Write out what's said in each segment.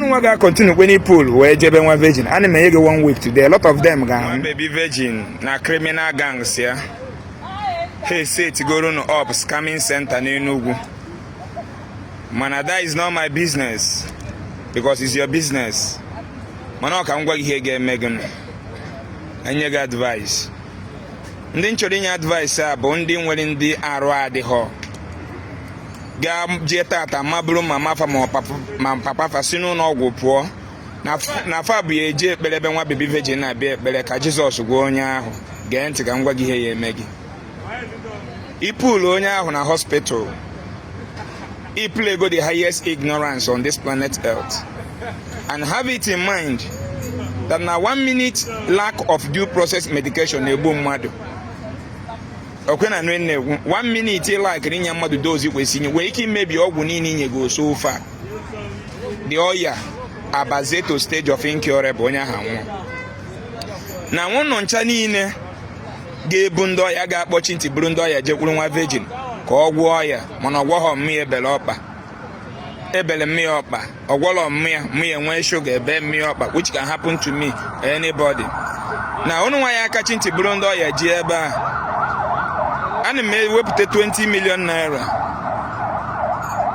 Unu nwa ga-continue kwe n'ipul wee jebe nwa virgin. Ana m enye gị one week today, a lot of them ga-anwụ. Baby virgin na criminal gangs ya ha esetigoro unu up scamming center n'Enugu, mana that is not my business because it's your business. Mana ọ ka m gwa gị ihe ga-eme gị, enye gị advice. Ndị m chọrọ inye advice a bụ ndị nwere ndị arụ adịghọ gaa jee tata mabụrụ mama fa ma papa fa si n'ụlọ ọgwụ pụọ na fa bụ ya eje ekpere ebe nwa baby virgin na-abịa ekpere ka Jizọs gwọọ onye ahụ. Gee ntị ka m gwa gị ihe ya eme gị. Ipulu onye ahụ na hospital, ipulego the highest ignorance on this planet Earth. And have it in mind that na one minute lack of due process medication na-egbu mmadụ. Okwe na nne na-ekwu, one minute ịlakịrị inye mmadụ dose kwesịrị inye nwere ike imebi ọgwụ niile inye gị so far. The ọya abazie to stage of incurable, onye ahụ anwụọ. Na nwụnụ ncha niile ga-ebu ndị ọya ga-akpọchi ntị buru ndị ọya jekwuru nwa virgin ka ọ gwọọ ọya, mana ọ gwọghọ mmiri ebele ọkpa ebele mmiri ọkpa, ọgwọrọ mmiri mmiri enwee shuga ebe mmiri ọkpa, which can happen to me, anybody. Na unu nwa ya akachi ntị buru ndị ọya ji ebe a, ana m ewepụta 20 million naira.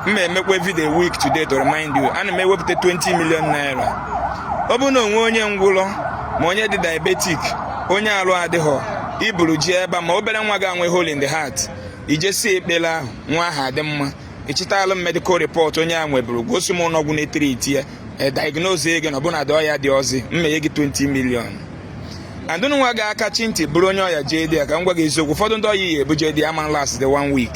M emekwa video week today to remind you. Ana m ewepụta 20 million naira. Ọ bụrụ na onwe onye ngwụrọ ma onye dị diabetic, onye arụ adịghọ, iburu ji ebe a, ma obere nwa ga-anwe hole in the heart, ijesi ekpere ahụ, nwa ahụ adị mma. Ịchịtalụ m medical report onye a nweburu, gosi m ụlọọgwụ na-etiri ya, e diagnose ego na ọbụna dị ọya dị ọzọ, mmenye gị 20 million. And unu nwa ga-akachi ntị bụrụ onye ọya jee dị ya, ka m gwa gị eziokwu, ụfọdụ ndị ọya ya ebu jee dị ama last the one week,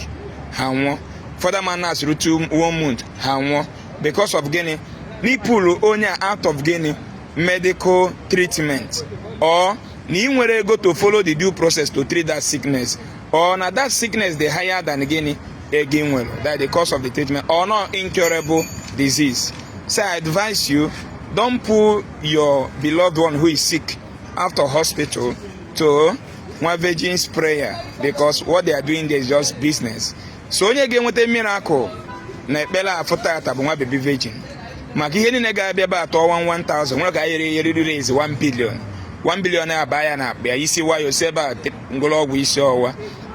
ha nwụọ. Ụfọdụ ama last rutu one month, ha nwụọ. Because of gịnị? N'ipulu onye a out of gịnị? Medical treatment, or na ị nwere ego to follow the due process to treat that sickness, or na that sickness dey higher than gịnị? Ego ị nwere, that the cost of the treatment, or not incurable disease. So I advise you, don't pull your beloved one who is sick after hospital to nwa virgin's prayer, because what they are doing there is just business. So onye ga-enweta miracle na ekpere afụ tata bụ nwa baby virgin, maka ihe niile ga-abịa ebe atọ 1000 nwere ka a yere yeriri raise 1 billion. 1 billion aba ya na akpa ya isi wayo si ebe a ngwụrụ ọgwụ isi ọwa,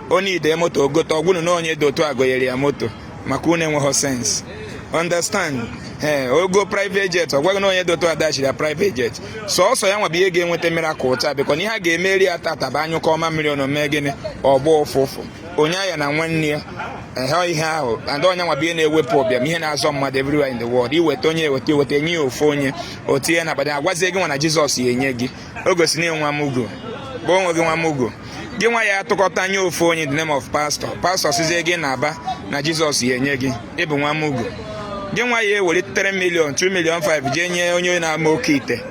onye ide moto ogote ọgwụnụ na onye dị otu a gonyere ya moto, maka unu enweghị sense understand. Ee, ogo private jet, ọ gwaghị na onye dị otu a dachiri ya private jet. Sọọsọ ya nwa bụ ihe ga-enweta miracle taa, bịkọ na ihe a ga-emeri ya tata bụ anyụkọ ọma mmiri ọnụ mee gịnị? Ọgbọ ụfụfụ onye aya na nwanne ya ehe ihe ahụ. And onye nwa bụ ihe na-ewepụ ụbịam, ihe na-azọ mmadụ everywhere in the world. Iweta onye eweta eweta enye ya ofu onye o tinye na akpata, agwazie gị nwa na Jizọs ya enye gị. O gosi na nwa mugo bụ onwe gị, nwa mugo gị nwa ya atụkọta nye ofu onye the name of pastor. Pastor sizie gị na-aba na Jizọs ya enye gị. Ịbụ nwa mugo. Gị nwa ya ewere 3 million, 2 million 5 jee nye onye na-ama oke ite,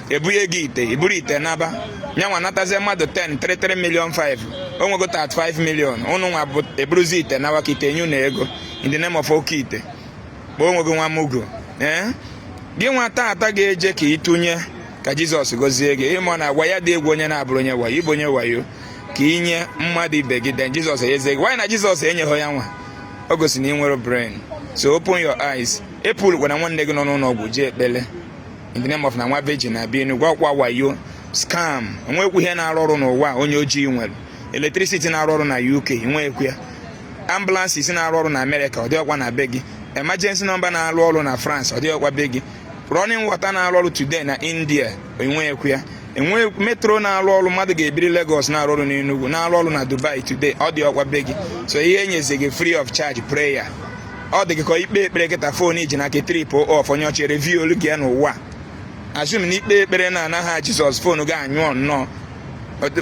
ebunye gị ite, iburu ite naba nyanwa natazie mmadụ 10 3 3 million 5, o nwego 35 million. Ụnụ nwa bụ eburuzi ite nawa ka ite nye unu ego in the name of oke ite. Kpọọ onwe gị nwa mugo. Ee, gị nwa tata ga-eje ka ịtụnye ka Jizọs gọzie gị, ịma na agwa ya dị egwu. Onye na-abụrụ onye wayo, ịbụ onye wayo ka inye mmadụ ibe gị, then Jizọs enyezie gị. Wanyị na Jizọs enyeghị ya nwa, o gosi na ị nwere brain. So open your eyes. Epulu gwara nwanne gị nọ n'ụlọ ọgwụ jee ekpele in the name of na nwa virgin na-abịa Enugu. Ọkwa wayo, scam. Onwekwu ihe na-arụ ọrụ n'ụwa onye ojii nwere. Electricity na-arụ ọrụ na UK, nwekwu ya. Ambulances na-arụ ọrụ na Amerịka, ọ dịghịkwa na be gị. Emergency number na-arụ ọrụ na France, ọ dịghịkwa be gị. Running water na-arụ ọrụ today na India, enwekwu ya. Enwe metro na-arụ ọrụ mmadụ ga-ebiri Lagos, na-arụ ọrụ n'Enugu, na-arụ ọrụ na Dubai today, ọ dị ọkwa be gị. So ihe enyezi gị free of charge prayer, ọ dị gị ka ikpe ekpere kịta, phone iji n'aka trip off. Onye ọchị review olu gị ya n'ụwa, assume na ikpe ekpere na anaghị Jizọs, phone gị anyụọ nnọọ,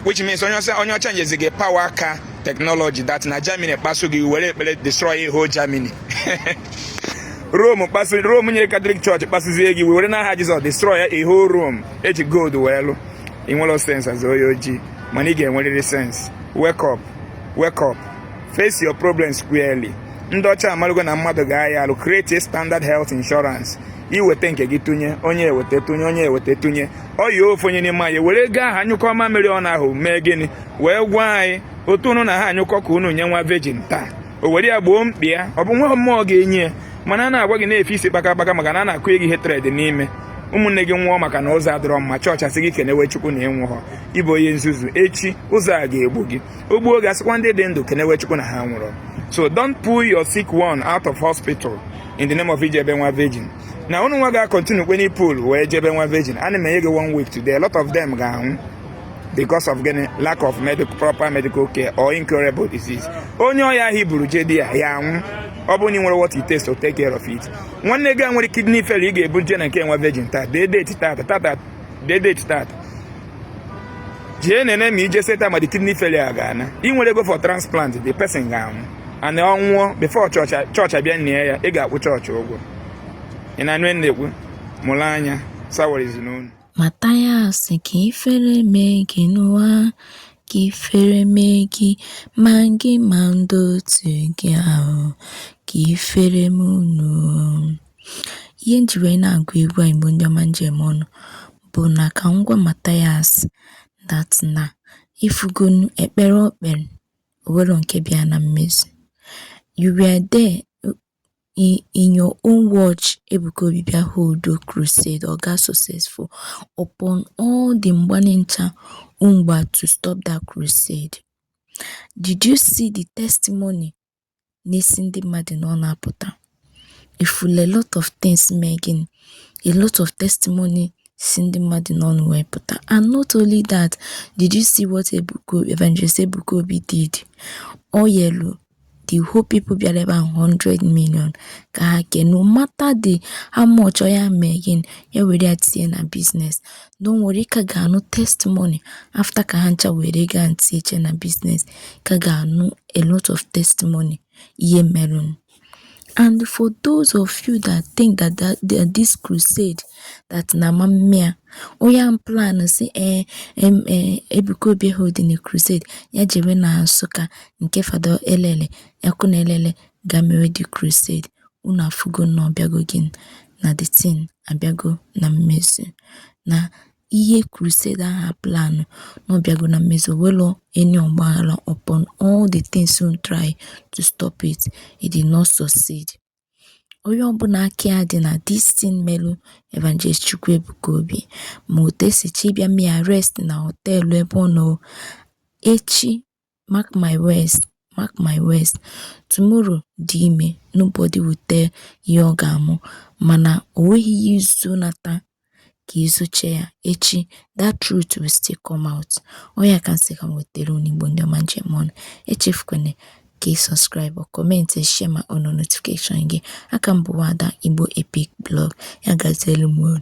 which means onye ọcha nyezi gị power ka technology that na Germany kpasu gị, were ekpere destroy whole Germany. Rome kpasu, Rome nye Catholic Church kpasuzie gị, were n'aha Jizọs destroy a whole Rome eji gold wee lụ. Ị nwere sense as onye ojii, mana ị ga-enwerịrị sense. Wake up, wake up, face your problems squarely. Ndị ọcha amalụgo na mmadụ ga-aya alụ, create a standard health insurance. Iweta nke gị tụnye, onye eweta tụnye, onye eweta tụnye, ọ yi ofu onye n'ime anyị were ego ahụ anyụkọ mamịrị ọ na-ahụ mee gịnị? Wee gwa anyị otu unu na ha anyụkọ ka unu nye nwa virgin taa, o were ya gboo mkpi ya. Ọ bụ nwa mmụọ ga-enye ya, mana Mana a na-agwa gị na-efe isi kpaka kpaka maka na a na-akụ gị hatred n'ime ụmụnne gị nwụọ maka na ụzọ adịrọ mma. Chọọchị asị gị kenewe Chukwu na ịnwụghọ. Ịbụ onye nzuzu. Echi ụzọ a ga-egbu gị. O gbuo gị, asịkwa ndị dị ndụ kenewe Chukwu na ha nwụrụ. So don't pull your sick one out of hospital in the name of ijebe nwa virgin. Na unu nwa ga-continue kwe pull wee jebe nwa virgin, ana m enye gị one week today. A lot of them ga-anwụ because of gịnị? Lack of medical, proper medical care or incurable disease. Onye ọya ahụ iburu jedi ya, ya anwụ. Ọ bụrụ na ị nwere what it takes to take care of it, nwanne gị a nwere kidney failure, ị ga-ebu je na nke nwa virgin taa. Dee date tata tata, dee date tata, jee nene ma ije seta ma the kidney failure a ga-ana. Ị nwere ego for transplant, the person ga-anwụ. And ọ nwụọ, before chọọchị abịa nie ya, ị ga-akwụ chọọchị ụgwọ. Ị na-anụ na-ekwu? Mụrụ anya sawarizi n'unu. Mathias, ka ifere mee gị n'ụwa, ka ifere mee gị, ma gị ma ndị otu gị ahụ, ka ifere mee unu. Ihe m ji wee na-agụ egwu a, Igbo ndị ọma njem ọnụ, bụ na ka m gwa Mathias that na ifugonu ekpere o kpere, o nwero nke bịa na mmezu. You were there in your own watch, Ebuka Obi bịa hold crusade, ọ gaa successful upon all the mgbanincha mgba to stop that crusade. Did you see the testimony na-esi ndị mmadụ na ọ na-apụta? Ifulu a lot of things mee gịnị? A lot of testimony si ndị mmadụ n'ọnụ wee pụta. And not only that, did you see what Ebuka, Evangelist Ebuka Obi did? O yelu the whole people bịara ebe ahụ 100 million ka ha kee, no matter the how much ọ ya mee gịnị, ya were ya tinye na business. Don't worry, ka ga-anụ testimony after ka ha ncha were ego ahụ tinyeche na business, ka ga-anụ a lot of testimony ihe merụnụ. And for those of you that think that this crusade, that na ama mmịa onye ahụ plan si ee Ebuka Obi holding a crusade, ya jewe na Nsụka nke Fada Elele ọkụ na elele ga mewe the crusade, unu afụgo na ọ bịago gịnị, na the thing abịago na mmezu, na ihe crusade ahụ plan na ọ bịago na mmezu. Onwero any ọgbaghara. Upon all the things unu try to stop it, it did not succeed. Onye ọbụla aka ya dị na this thing melụ Evangelist Chukwuebuka Obi, ma otu esi chọ ịbịa mee arrest na hotel ebe ọ nọ echi, mark my words, mark my words, tomorrow dị ime, nobody will tell ihe ọ ga-amụ, mana o nweghị ihe izonata ka izoche ya. Echi that truth will still come out. Ọ ya ka m sị ka m wetara unu, Igbo ndị ọma njem ọnụ. Echefukwana ka ị subscribe, comment, share ma on notification gị. Aka m bụ Nwada Igbo Epic Blog. Ya gazielu m unu.